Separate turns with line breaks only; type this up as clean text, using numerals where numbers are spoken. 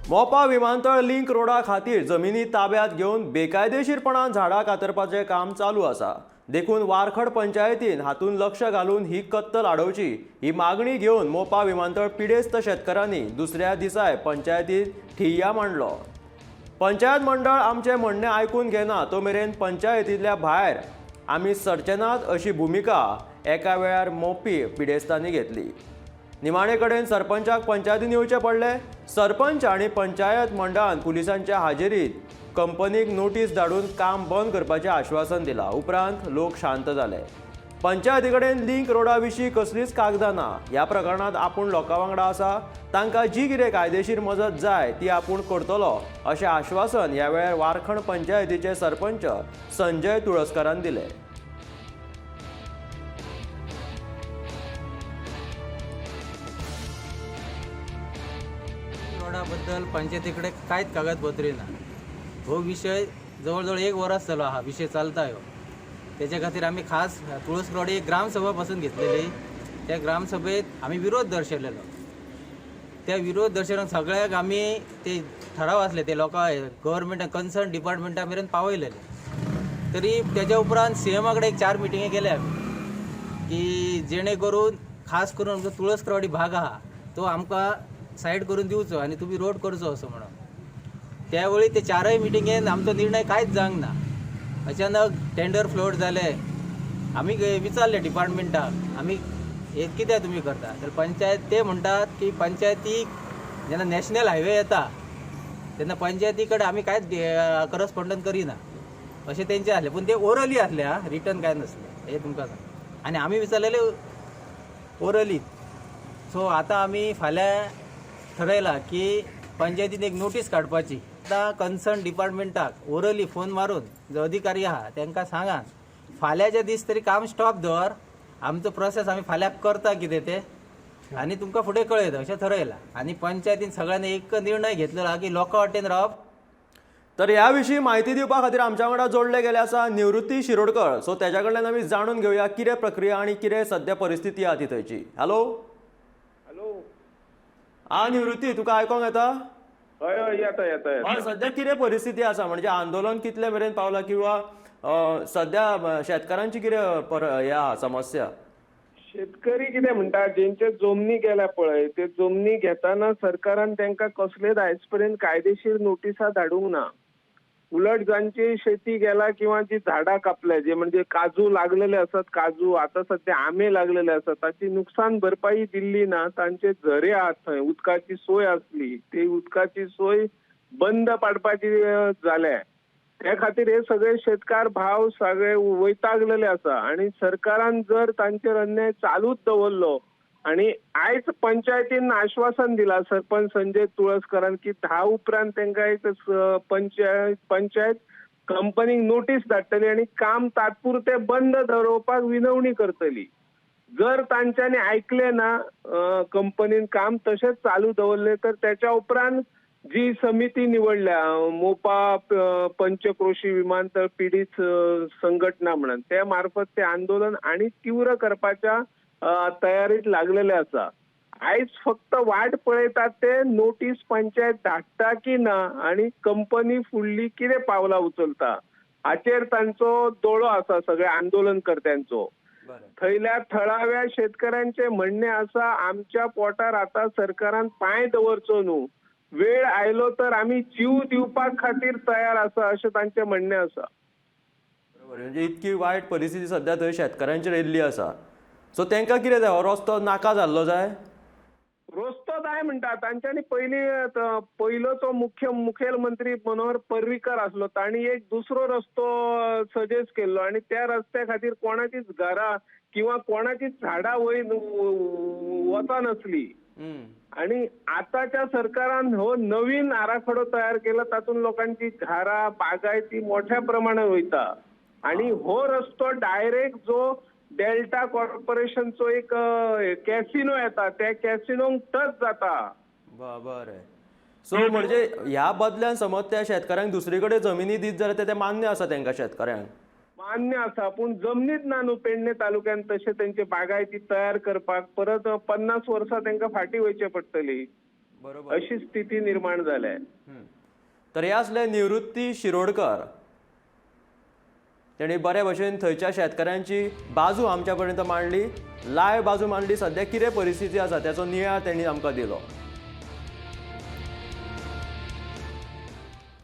मोपा विमानतळ लिंक रोडा खातीर जमिनी ताब्यात घेवन बेकायदेशीरपणान झाडां कातरपाचें काम चालू आसा. देखून वारखड पंचायतीन हातूंत लक्ष घालून ही कत्तल आडोवची ही मागणी घेवन मोपा विमानतळ पिडेस्त शेतकारांनी दुसऱ्या दिसाय पंचायतीत ठिय्या मांडलो. पंचायत मंडळ आमचें म्हणणें आयकून घेना तो मेरेन पंचायतींतल्या भायर आमी सरचे नात अशी भुमिका एका वेळार मोपी पिडेस्तांनी घेतली. निमाणे कडेन सरपंचाक पंचायतीन येवचें पडलें. सरपंच आनी पंचायत मंडळान पुलिसांच्या हाजेरीत कंपनीक नोटीस धाडून काम बंद करपाचें आश्वासन दिलां. उपरांत लोक शांत जाले. पंचायती कडेन लिंक रोडा विशीं कसलीच कागदां ना. ह्या प्रकरणांत आपूण लोकां वांगडा आसा, तांकां जी कितें कायदेशीर मजत जाय ती आपूण करतलो अशें आश्वासन ह्या वेळार वारखंड पंचायतीचे सरपंच संजय तुळसकारान दिलें.
रोडा बद्दल पंचायती कडेन कांयच कागदपत्री ना. हो विशय जवळ जवळ एक वरस जालो आहा, विशय चलता ह्यो. तेच्या खातीर आमी खास तुळसवाडी एक ग्रामसभा पासून घेतलेली. त्या ग्रामसभेत आमी विरोध दर्शयलेलो. त्या विरोध दर्शनाक सगळ्याक आमी ते ठराव आसले ते लोकां गव्हर्मेंट कन्सर्न डिपार्टमेंटा मेरेन पावयलेले. तरी तेच्या उपरांत सीएमा कडेन एक 4 मिटिंगे केल्या आमी की जेणे करून खास करून आमचो तुळसक्रवाडी भाग आहा तो आमकां सायड करून दिवचो आनी तुमी रोड करचो असो म्हणून. त्यावेळी ते 4 मिटिंगेन आमचो निर्णय कांयच जावंक ना. अचानक टेंडर फ्लोट जाले. आमी विचारले डिपार्टमेंटाक आमी हे कित्याक तुमी करता, तर पंचायत ते म्हणटात की पंचायतीक जेन्ना नॅशनल हायवे येता तेन्ना पंचायती कडेन आमी कांयच करस्पॉन्डन्स करिना अशें तेंचें आसलें. पूण ते ओरली आसले, हा, रिटर्न कांय नसलें हें तुमकां सांग. आनी आमी विचारलेले ओरली. सो आतां आमी फाल्यां ठरयलां की पंचायतीन एक नोटीस काडपाची. आतां कन्सर्न डिपार्टमेंटाक ओरली फोन मारून जो अधिकारी आहा तांकां सांगात फाल्यांच्या दीस तरी काम स्टॉप दवर, आमचो प्रोसेस आमी फाल्यां करता कितें ते आनी तुमकां फुडें कळयता अशें ठरयलां. आनी पंचायतीन सगळ्यांनी एक निर्णय घेतलेलो आहा की लोकां वाटेन रावप.
तर ह्या विशीं म्हायती दिवपा खातीर आमच्या वांगडा जोडले गेले आसा निवृत्ती शिरोडकर. सो तेज्या कडल्यान आमी जाणून घेवया कितें प्रक्रिया आनी कितें सद्या परिस्थिती आहा ती थंयची. हॅलो.
हॅलो.
आ निवृत्ती, तुका आयकोंक येता?
हय हय, येता येता येता.
हय, सद्या कितें परिस्थिती आसा, म्हणजे आंदोलन कितले मेरेन पावला किंवा सद्या शेतकारांची कितें हे आहा समस्या?
शेतकरी कितें म्हणटा, जेंचे जमनी गेल्या पळय ते जमनी घेतना सरकारान तांकां कसलेच आयज पर्यंत कायदेशीर नोटिसा धाडूंक ना. उलट जांची शेती गेला किंवा जी झाडां कापल्या, जे म्हणजे काजू लागलेले आसात, काजू आतां सद्या आंबे लागलेले आसात, ताची नुकसान भरपाई दिल्ली ना. तांचे झरे आहात थंय उदकाची सोय आसली, ती उदकाची सोय बंद पाडपाची जाल्या. त्या खातीर हे सगळे शेतकार भाव सगळे वैतागलेले आसा आनी सरकारान जर तांचेर अन्याय चालूच दवरलो आनी आयज पंचायतीन आश्वासन दिला सरपंच संजय तुळसकरान की 10 उपरांत तांकां एक पंचायत कंपनीक नोटीस धाडटली आनी काम तात्पुरतें बंद दवरपाक विनवणी करतली. जर तांच्यांनी आयकलें ना, कंपनीन काम तशेंच चालू दवरलें तर त्याच्या उपरांत जी समिती निवडल्या मोपा पंचक्रोशी विमानतळ पीडित संघटना म्हणून, त्या मार्फत ते आंदोलन आनी तीव्र करपाच्या तयारीत लागलेले आसा. आयज फक्त वाट पळयतात ते नोटीस पंचायत धाडटा की ना आनी कंपनी फुडली कितें पावलां उचलता हाचेर तांचो दोळो आसा सगळ्या आंदोलनकर्त्यांचो. थंयल्या थळाव्या शेतकऱ्यांचें म्हणणें आसा आमच्या पोटार आतां सरकारान पांय दवरचो न्हू, वेळ आयलो तर आमी जीव दिवपा खातीर तयार आसा अशें तांचें म्हणणें आसा.
बरोबर, म्हणजे इतकी वायट परिस्थिती सद्या थंय शेतकारांचेर येयल्ली आसा. सो तांकां कितें जाय, हो रस्तो नाका जाल्लो जाय?
रस्तो जाय म्हणटा तांच्यांनी. पयलीं पयलो तो मुखेलमंत्री मनोहर पर्रीकर आसलो, तांणी एक दुसरो रस्तो सजेस्ट केल्लो आनी त्या रस्त्या खातीर कोणाचीच घरां किंवा कोणाचीच झाडां वयर वचनासली. आनी आतांच्या सरकारान हो नवीन आराखडो तयार केला, तातूंत लोकांची घरां बागायती मोठ्या प्रमाणात वयता आनी हो रस्तो डायरेक्ट जो डेल्टा कॉर्पोरेशनचो एक कॅसिनो येता त्या कॅसिनोंक टच जाता.
बरें, सो म्हणजे ह्या बदल्यान समज त्या शेतकाऱ्यांक दुसरी कडेन जमिनी दीत जाल्यार ते मान्य आसा तांकां शेतकाऱ्यांक?
मान्य आसा, पूण जमनीच ना न्हू पेडणे तालुक्यान तशें तेंचे बागायती तयार करपाक परत 50 वर्सां तांकां फाटीं वयचें पडटली.
बरोबर.
अशी स्थिती निर्माण जाल्या.
तर हे आसले निवृत्ती शिरोडकर. तेणी बरे भशेन थंयच्या शेतकऱ्यांची बाजू आमच्या पर्यंत मांडली, लायव बाजू मांडली. सद्या कितें परिस्थिती आसा त्याचो नियाळ तेणी आमकां दिलो.